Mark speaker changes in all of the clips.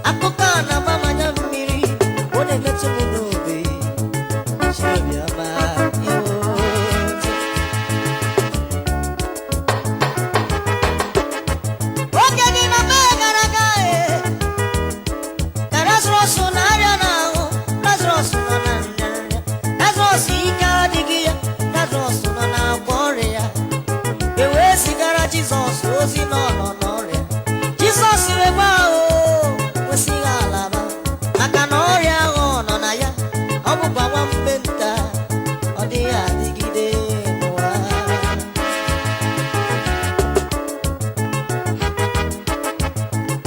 Speaker 1: Akụkọ a na-agba m anya mmiri, ọ na-emetụ m n'obi. Chibiọma, ewo. Oge dị na mgbe gara aga, ee, ka Lazarọs na-arịa n'ahụ, Lazarọs nọ na nrịanrịa, Lazarọs ike adịghị ya, Lazarọs nọ na-agwọ ọrịa ya. E wee zigara Jizọs ozi na ọ nọ n'ọrịa. Jizọs wee gwa ahụ kwesịghị alaba, maka na ọrịa ahụ ọ nọ na ya, ọ bụkwa nwa mgbe nta, ọ dịghị adịgide n'ụwa.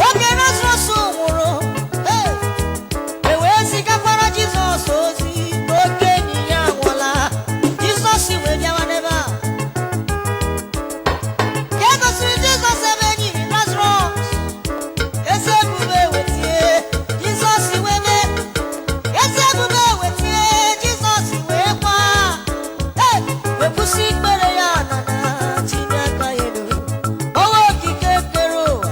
Speaker 1: Oge Lazarọs nwụrụ, hey, e wee zigakwara Jizọs ozi na oke enyi ya anwụọla. Jizọs wee bịawa n'ebe a. Ka e gosiri Jizọs ebe enyi Lazarọs, eze ebube wetie, Jizọs wee mee, eze ebube wetie, Jizọs wee kwaa. Hey, wee kwụsị ikpere ya na na tinye aka ya elu. Ọnwa okike kere ụwa,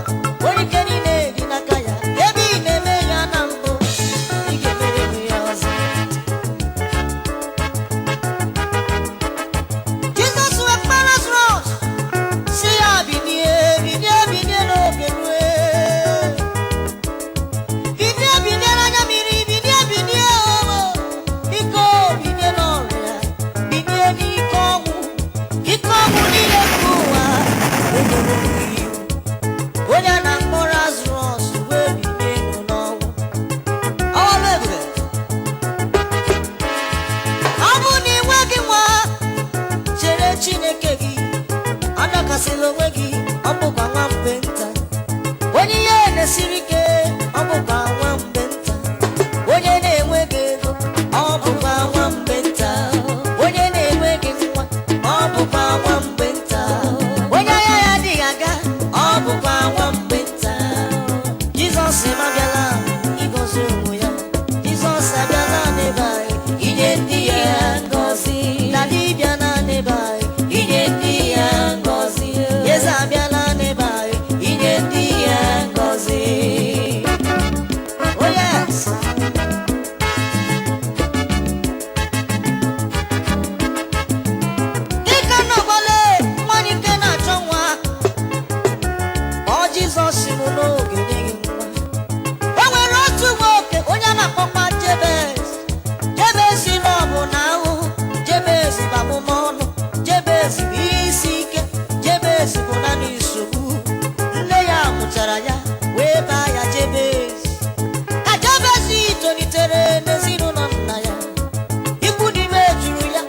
Speaker 1: onye ike niile dị n'aka ya. Ebe ị na-eme ya na mbụ, ị ga-emere m ya ọzọ. Jizọs wee kpọọ Lazarọs, sị ya binie, binie, binie n'oge rue. Binie, binie n'anya mmiri, binie, binie o. Biko, binie n'ọrịa, binie n'ike ọnwụ, ike ọnwụ niile nke ụwa, enyere m iwu. Onye a na-akpọ Lazarọs wee binie n'ọnwụ. Ọrụ ebube. Ọ bụ na ị nweghị nwa, chere Chineke gị, adọkasịla onwe gị, ọ bụkwa nwa mgbe nta. Onye ihe na-esiri ike, ọ bụkwa nwa mgbe nta. Onye na-enweghị ego, ọ bụkwa nwa mgbe nta. Onye na-enweghị nwa, ọ bụkwa nwa mgbe nta. Onye ahịa ya adịghị aga, ọ bụkwa nwa mgbe nta. Jizọs abịala ịgọzi ụmụ ya. Jizọs abịala n'ebe anyị inye ndị ya ngọzi. Na dibịa na n'ebe anyị inye ndị ya ngọzi. Eze abịala n'ebe anyị inye ndị ya ngọzi. Oh yes. Dịka nnọgbale nwanyị nke na-achọ nwa, ọ Jizọs mụ n'oge nye gị nwa. O nwere otu nwoke onye a na-akpọkwa Jebez. Jebez na ọ bụ na ahụhụ, Jebez bụ amụma ọnụ, Jebez bụ ihe isi ike, Jebez bụ naanị nsogbu. Nne ya mụchara ya wee baa ya Jebez. Ka Jebez tolitere n'ezinụlọ nna ya, ikwu n'ime juru ya,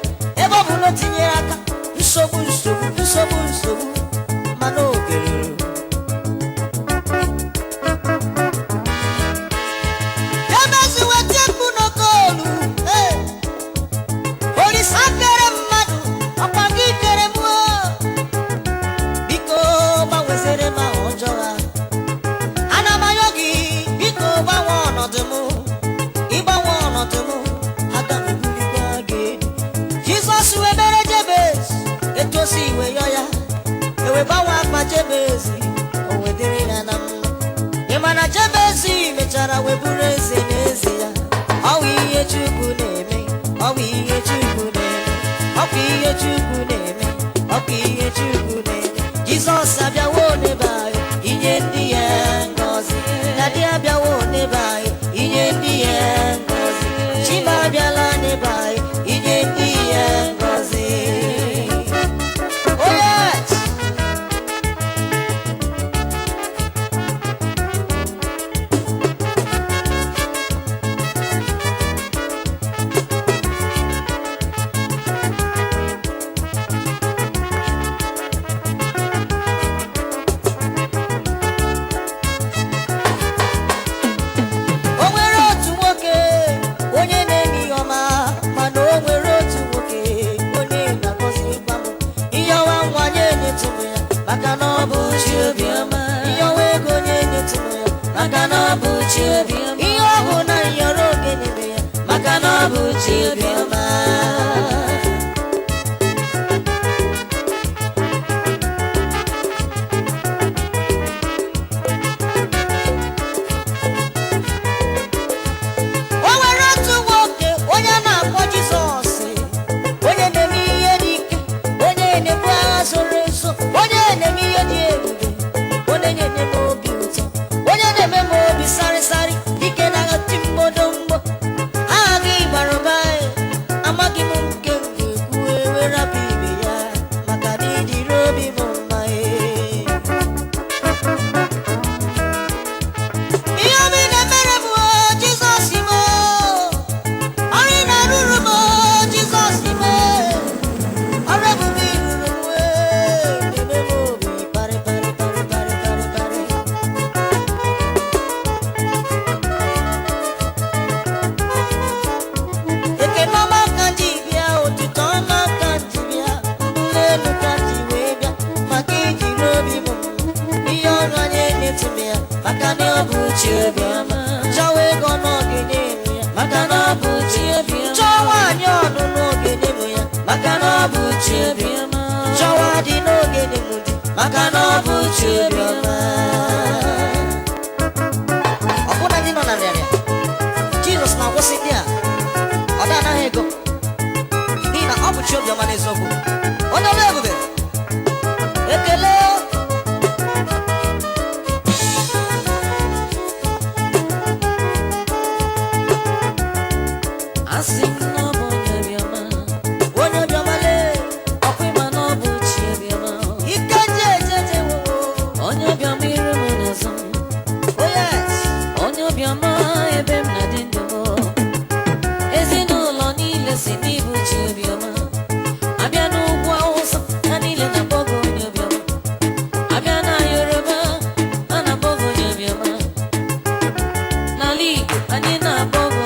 Speaker 1: ebe ọ bụ na o tinyere aka, nsogbu nsogbu nsogbu nsogbu, mana oge ruru. Jebez weta mkpu n'oke olu, ee, Olisa kere mmadụ, ọkwa gị kere m o. Biko gbanwezere m aha ọjọọ a. Ana m ayọ gị, biko gbanwe ọnọdụ m. Ịgbanwe ọnọdụ m, aga m ebulikwa gị elu. Jizọs wee mere Jebez etu o si wee yọọ ya, e wee gbanwe akpa Jebez, o wee dịrị ya na mma. Ị ma na Jebez mechara wee bụrụ eze n'eze ya. Ọ bụ ihe Chukwu na-eme, ọ bụ ihe Chukwu na-eme, ọ bụ ihe Chukwu na-eme, ọ bụ ihe Chukwu na-eme. Jizọs abịawo n'ebe anyị inye ndị ya ngọzi. Dadi abịawo n'ebe anyị inye ndị ya ngọzi. Chima abịala n'ebe anyị inye ndị ya ngọzi. Oh yes! O nwere otu nwoke onye na-eme ihe ọma, mana o nwere otu nwoke onye na-agọzikwa m. Ihe ọma nwa nye nyetụ m ya, maka na ọ bụ chi obiọma. Ihe ọma ego nye nyetụ m ya, maka na ọ bụ chi obiọma. Ihe ọ bụ na nyọrọ oge nyere ya, maka na ọ bụ chi obiọma.
Speaker 2: chi obiọma.
Speaker 1: Chọwa ego n'oge nye m ya.
Speaker 2: Maka na ọ bụ chi obiọma.
Speaker 1: Chọwa nwaanyị ọnụ n'oge nye m ya.
Speaker 2: Maka na ọ bụ chi obiọma.
Speaker 1: Chọwa dị n'oge nye m di.
Speaker 2: Maka na ọ bụ chi obiọma.
Speaker 1: Ọbụna ndị nọ na nrịarịa, Jizọs na-agwụsị ndị a ọ da anaghị ego, n'ihi na ọ bụ chi obiọma n'eziokwu. Onye ọrụ ebube, ekele.
Speaker 2: Asị m na ọ bụ onye obiọma.
Speaker 1: Onye obiọma lee.
Speaker 2: Ọkwa ịma na ọ bụ chi obiọma.
Speaker 1: Ike ji ejeje wowo.
Speaker 2: Onye obiọma, iru m n'azụ m.
Speaker 1: Oh yes.
Speaker 2: Onye obiọma, ebe m na-adị ndụ m. Ezinụlọ niile si n'ịbụ chi obiọma. Abịa n'ugwu Awụsa, ha niile na-akpọ gị onye obiọma. Abịa na Yoruba, a na-akpọ gị onye obiọma. N'ala Igbo, anyị na-akpọ gị